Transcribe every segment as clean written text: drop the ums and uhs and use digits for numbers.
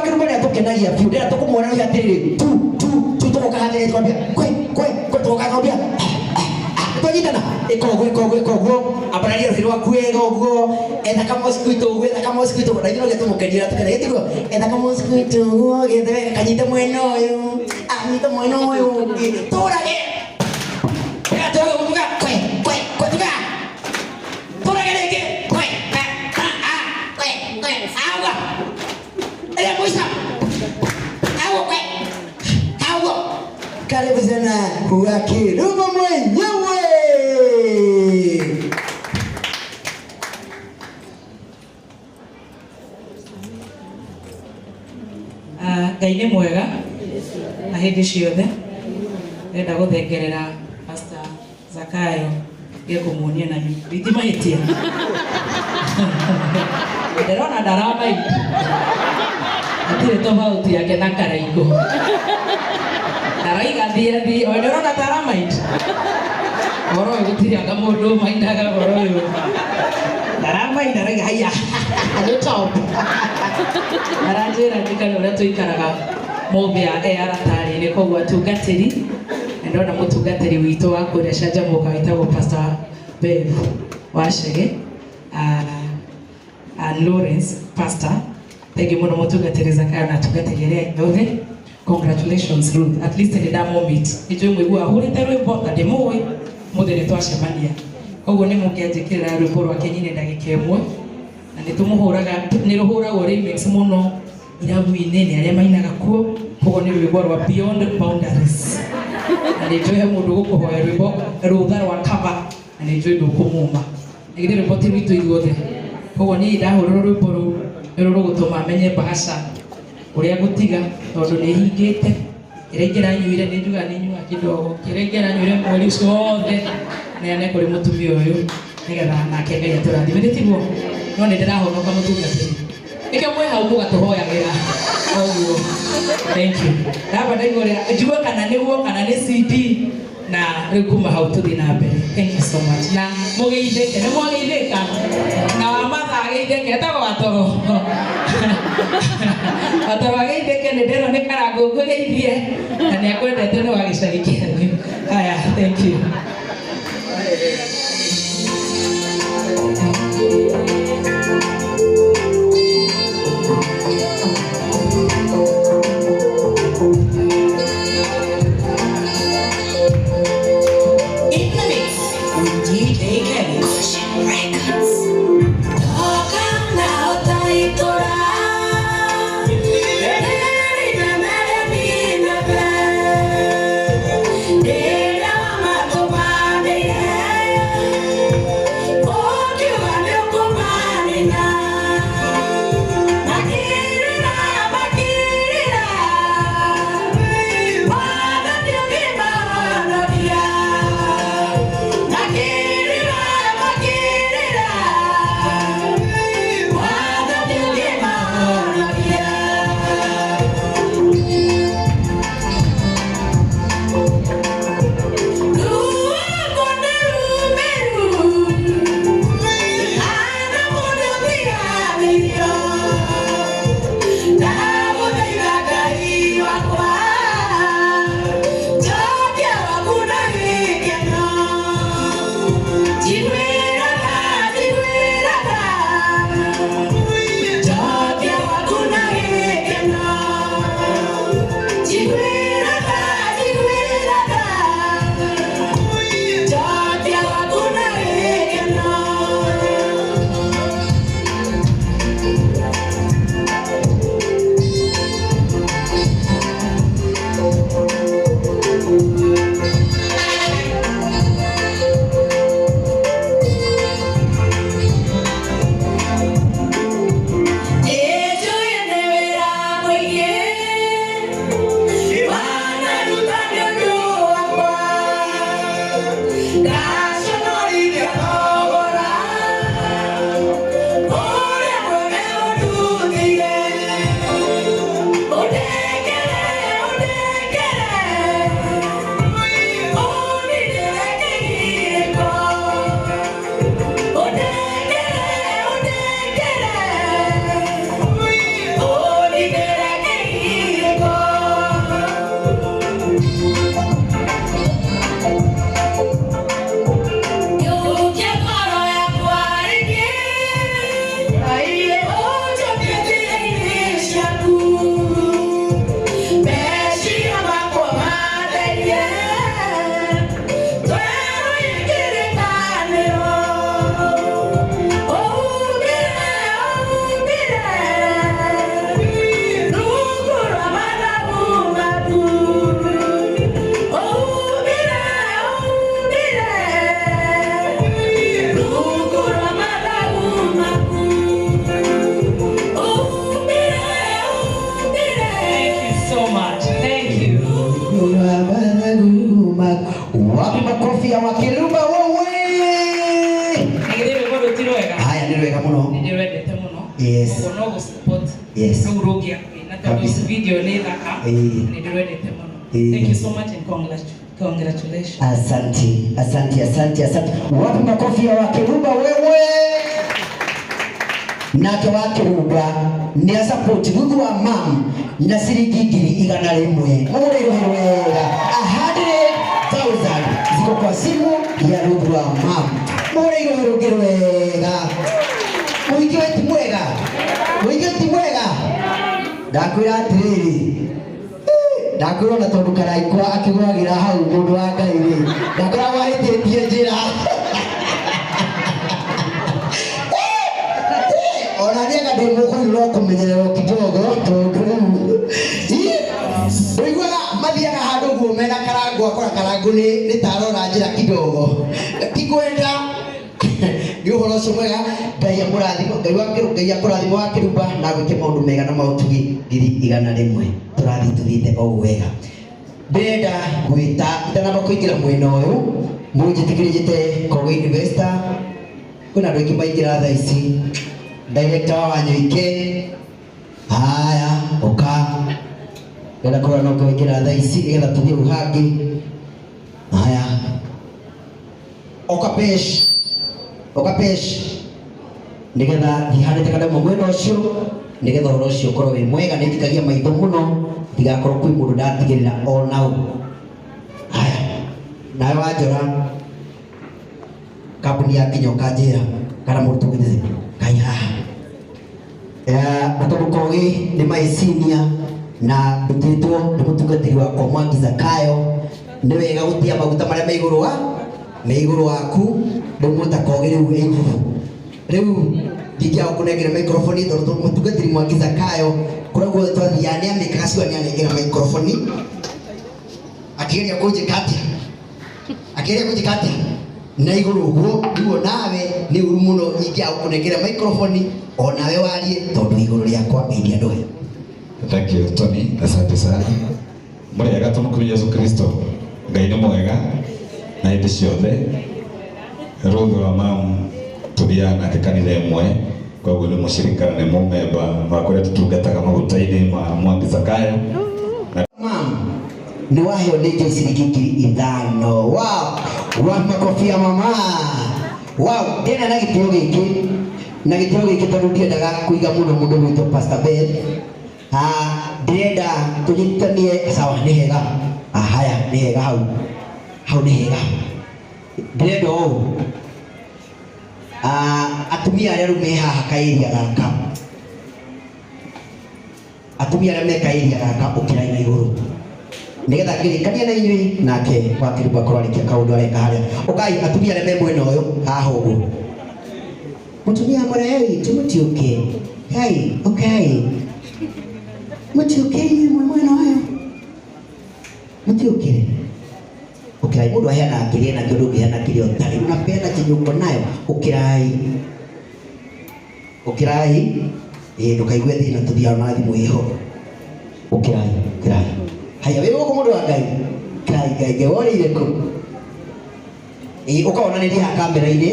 Kĩruma nĩ atũkenagia biũ. Ndĩrenda tũkũmuona rĩu atĩrĩrĩ, tu tu tu, tũgoka haha twambia kwe kwe kwe, tũgoka twambia twanyitana. Ĩka ũguo, ĩka ũguo, ĩka ũguo, ambararia rũhĩ rwaku wega ũguo, etha kamosquito ũguo, etha kamosquito, na ithuĩ no nginya tũmũkenie na tũkenagie, tiguo? Etha kamosquito ũguo, gethe wega, kanyite mwena ũyũ, anyite mwena ũyũ ũngĩ, tũrage wega, tũrage ũguo, tuga kwe kwe kwe, tuga tũrage rĩngĩ, kwe kwe a a kwe kwe auga ĩrĩa mũico auga kwe auga. Karibu sana wa Kiruma mwenyewe. Ah, Ngai nĩ mwega na hĩndĩ ciothe. Ndĩrenda gũthengerera Pastor Zakayo gĩkũmuonia na nditimahĩtia. Ndĩrona ndaramaindi, hatirĩ tofauti yake na Karaikũ. Ndaraiga thiĩ athiĩ, o nĩ ũrona ta aramaindi. Ũhoro ũyũ gũtirĩ anga mũndũ ũmaindaga ũhoro ũyũ. Ndaramainda, araiga haiya nĩ top. Aranjĩra njikare ũrĩa tũikaraga Mũmbĩa e aratarĩ-inĩ, koguo atungatĩri, na ndona mũtungatĩri witũ wa kũrĩa Canjamũka wĩtagwo Pastor Bev Wachege, and Lawrence Pastor. Thank you mũno mũtungatĩri Zakayo na atungatĩri arĩa angĩ othe. Congratulations Ruth, at least nĩ ndamũmeet. Nĩ njũĩ mũigua ahũrĩte rwĩmbo na ndĩmũĩ, mũthĩ nĩ twacemania. Koguo nĩ mũngĩanjĩkĩrĩra rwĩmbo rwake nyine ndagĩka ĩmwe, na nĩ tũmũhũraga, nĩ rũhũragwo remix mũno irabu-inĩ nĩ arĩa mainaga kuo, koguo nĩ rwĩmbo rwa Beyond Boundaries. Na nĩ njũĩ he mũndũ ũgũkũhoya rwĩmbo rũtha rwa cover, na nĩ njũĩ ndũkũmuma. Na githĩ rwĩmbo ti rwitũ ithuothe? Koguo niĩ ndahũrĩrwo rwĩmbo rũu nĩ rũgũtũma menye bahasha ũrĩa ngũtiga, tondũ nĩ hingĩte. Kĩrĩa ingĩranyuire nĩ njugaga nĩ nyuaga kidogo, kĩrĩa ingĩranyuire mweri ũcio wothe neane kũrĩ mũtumia ũyũ nĩgetha nake Ngai atũrathime, nĩ tiguo? No nĩ ndĩrahonoka mũtungatĩri, nĩkĩo mwĩ hau mũgatũhoyagĩra koguo thank you. Ndamba ndaigua ũrĩa njigue kana nĩguo kana nĩ CD, na rĩu kuma hau tũthiĩ na mbere. Thank you so much, na mũgeithĩke, nĩ mwageithĩka na wa mathaa ageithĩke, etagwo Watoro, Watoro ageithĩke, nĩ ndĩrona nĩ karangũ ngũgeithie na nĩ akwendete, nĩ wa gĩcagi kĩanyu. Haya, thank you. In the mix with DJ Kevin. Records. ya Wakiruba wewe. Nĩ rwĩmbo rũu ti rwega? Haya, nĩ rwega mũno. Nĩ ndĩrwendete mũno. Yes. Koguo no gũ-support Yes. rũu rũngĩ akũina tondũ Kabisa. video nĩ thaka. Ĩĩ. Nĩ ndĩrwendete mũno. Ĩĩ. Thank you so much and congratulations. Asante, asante, asante, asante. Wapi makofi ya Wakiruba wewe? Nake Wakiruba nĩ asupport Ruthu wa mam na ciringi 100,000. Mũgũrĩrwo wega. 100,000 ziko kwa simu ya Ruthu wa mam. Mũgũrĩrwo rũngĩ wega. Mũingĩ we ti mwega. Mũingĩ ti mwega. Ndakwĩra atĩrĩrĩ, ndakwĩra ona tondũ Karaikwa akĩgwagĩra hau mũndũ wa Ngai rĩ, ndakoragwo ahĩtĩtie njĩra. Ona niĩ anga ndĩ mũkũyũ no kũmenyererwo kidogo tondũ rĩu ũiguaga mathiaga handũ ũguo mena Karangũ, akora Karangũ nĩ ta arora njĩra kidogo, ti kwenda. Nĩ ũhoro ũcio mwega. Ngai amũrathime, Ngai wa Kĩru, Ngai akũrathime wa Kĩrumba na agwĩke maũndũ mega na maũtugi 100,000. Tũrathiĩ tũthiĩte o ũguo wega. Ndĩrenda gwĩta itanamba kũingĩra mwena ũyũ, mũnjĩtĩkĩrie njĩte Kogo Investor. Kwĩna andũ aingĩ maingĩra thaa ici. Director wa Wanyoike, haya ũka. Ndĩrenda kũrora no ũngĩwaingĩra thaa ici nĩgetha tũthiĩ hau hangĩ. Haya, oka pesh, oka pesh, nĩgetha thihanĩte kandemo mwena ũcio, nĩgetha ũhoro ũcio ũkorwo wĩ mwega. Nĩ njikagia maitho mũno ndigakorwo kwĩ mũndũ ndatigĩrĩra onau. Haya, nawe Wanjora, kambuni ya Kinyoka njĩra kana mũndũ tũgĩte kai haha. Na tondũ Kogi nĩ my senior na ndutĩtwo nĩ mũtungatĩri wakwa Mwangi Zakayo, nĩ wega gũtĩa maguta marĩa me igũrũ wa me igũrũ waku. Rĩu mũta Kogi rĩu ĩ igũrũ. Rĩu ndingĩaga gũkũnengera microphone tondũ mũtungatĩri Mwangi Zakayo kũrĩa guothe twathiaga nĩ amĩkaga sure nĩ anengera microphone. Akĩgeria kũnjĩka atĩa? Akĩgeria kũnjĩka atĩa? Na igũrũ ũguo, rĩu onawe nĩ ũru mũno ingĩaga gũkũnengera microphone onawe warie tondũ igũrũ rĩakwa ĩria andũ aya. Thank you Tony, asante sana. Mũrĩega tũmũkumie Yesu Kristo. Ngai nĩ mwega na hĩndĩ ciothe. Ruthu wa mam tũthiaga nake kanitha ĩmwe, koguo nĩ mũcirika na nĩ mũmemba wa kũrĩa tũtungataga maguta-inĩ ma Mwangi Zakayo. Mam, nĩ waheo nĩ Joyce ciringi 5,000. Wow, wa makofi ya mama. Wow, ndĩna na gĩtĩo gĩkĩ, na gĩtĩo gĩkĩ tondũ ndiendaga kũiga mũno mũndũ gwĩtwo Pastor Beth. Ndĩrenda tũnyitanie. Sawa, nĩ hega. Haya, nĩ hega hau. Hau nĩ hega. Ndĩrenda ũũ. Atumia arĩa rĩu me haha kaĩria gaka, atumia arĩa me kaĩria gaka, ũkĩrai na igũrũ nĩgetha ngĩrĩkania na inyuĩ nake Wakĩrumba akorwo arĩkia kaũndũ areka harĩa. Ũkai atumia arĩa me mwena ũyũ haha ũguo. Mũtumia mũrei tũmũtiũke. Kai, ũkai. Mũtiũke inyuĩ mwĩ mwena ũyũ. Mũtiũkire. Ũkĩrai, mũndũ aheanaga kĩrĩa enakĩo, ndũngĩheana kĩrĩa ũtarĩ. Unapeana chenye uko nayo. Ũkĩrai. Ũkĩrai. Ĩĩ, ndũkaigue thĩna, tũthiaga na thimũ ĩho. Ũkĩrai, ũkĩrai. Haya, wĩ gũkũ mũndũ wa Ngai. Ngai, Ngai, Ngai, worĩire kũ? Ĩĩ, ũkonanĩria haha kamera-inĩ.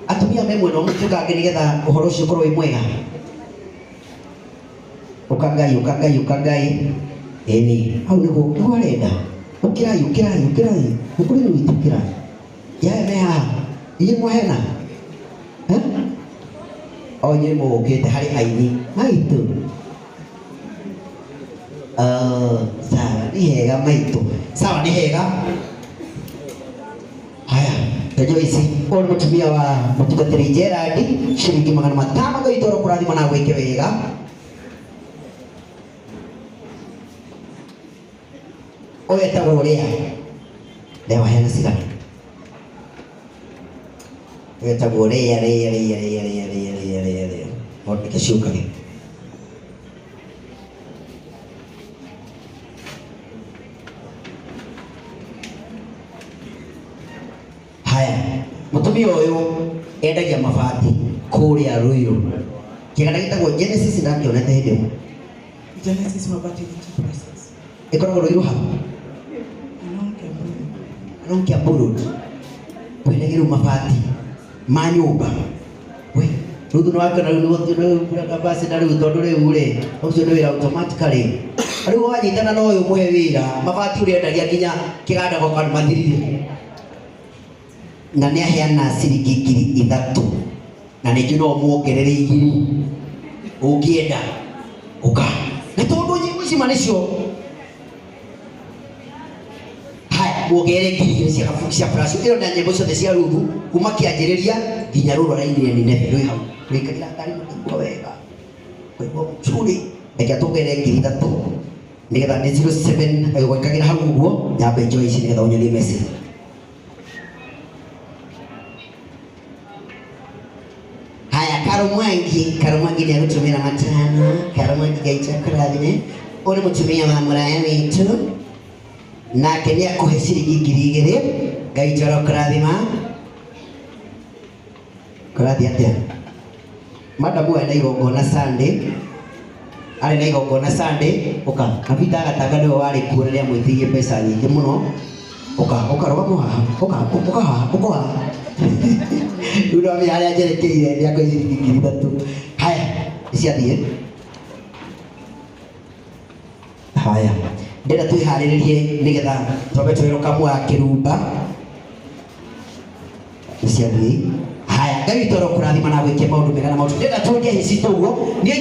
Atumia me mwena ũmwe tũkange nĩgetha ũhoro ũcio ũkorwo wĩ mwega. Ũka Ngai, ũka Ngai, ũka Ngai. Ĩni, hau nĩguo, nĩguo arenda. Ũkĩrai, ũkĩrai, ũkĩrai. Nĩ kũrĩ rĩu ũkĩrai. Yaya me haha. Inyuĩ mwahena? Ha? O inyuĩ mũgũkĩte harĩ aini. Maitũ. Sawa, nĩ hega maitũ. Sawa, nĩ hega. Haya, ta Joyce, ũyũ nĩ mũtumia wa mũtungatĩri Gerald, ciringi 500. Ngai toro kũrathima na gwĩke wega. Ũyũ etagwo ũrĩa? Leo heana cigana? Ũyũ etagwo Rĩa, Rĩa, Rĩa, Rĩa, Rĩa, Rĩa, Rĩa, Rĩa, Rĩa. No reke ciũkage. Haya, mũtumia ũyũ endagia mabati kũrĩa Ruiru. Kĩganda gĩtagwo Genesis ndakĩonete hĩndĩ ĩmwe. Genesis Mabati Enterprises. Ĩkoragwo Ruiru ha? Along Kiambu. Rĩu Kiambu Road twendagia rĩu mabati ma nyũmba. We rĩu nĩ wakĩona rĩu nĩ ambassador rĩu tondũ rĩu rĩ ũcio nĩ wĩra automatically. Rĩu wanyitana na ũyũ mũhe wĩra mabati ũrĩendagia nginya kĩganda gwakwa nĩ mathirire. Na nĩ aheana ciringi 3,000 na ningĩ no muongerere 2 ũngĩenda ũka na tondũ nyĩmbo ici ma nĩcio haya muongerere 2,000 cia gabuku cia flash ĩyo na nyĩmbo ciothe cia Ruthu kuma kĩanjĩrĩria nginya rũrũ arainire Nineve rwĩ hau rwĩkagĩra ngari mũkaigua wega kũigua mzuri. Reke tuongerere 3,000 nĩgetha nĩ 07 gwĩkagĩra hau ũguo nyambe njoe ici nĩgetha ũnyonie message. Haya, Karo Mwangi ni agutumira 5. Karo Mwangi Ngai akũrathime. Ũrĩ mũtumia wa mũraya witũ nake nĩ akũhe ciringi 2,000. Ngai witũ arokũrathima. Kũrathiĩ atĩa? Madamu arĩ na igongona Sunday, arĩ na igongona Sunday. Ũka na Peter Agatanga nĩwe warĩ kuo rĩrĩa amwĩtĩirie mbeca nyingĩ mũno. Ũka ũkarũgama haha, ũka ũka haha, ũka haha. Rĩu ndamenya harĩa njerekeire nĩ akũhe ciringi 3,000. Haya, nĩciathiĩ. Haya, ndĩrenda twĩharĩrĩrie nĩgetha twambe twĩrwo kamwe wa kĩrumba. Nĩciathiĩ. Haya, Ngai witũ arokũrathima na agwĩke maũndũ mega na maũndũ. Ndĩrenda tuonje hĩ citũ ũguo. Niĩ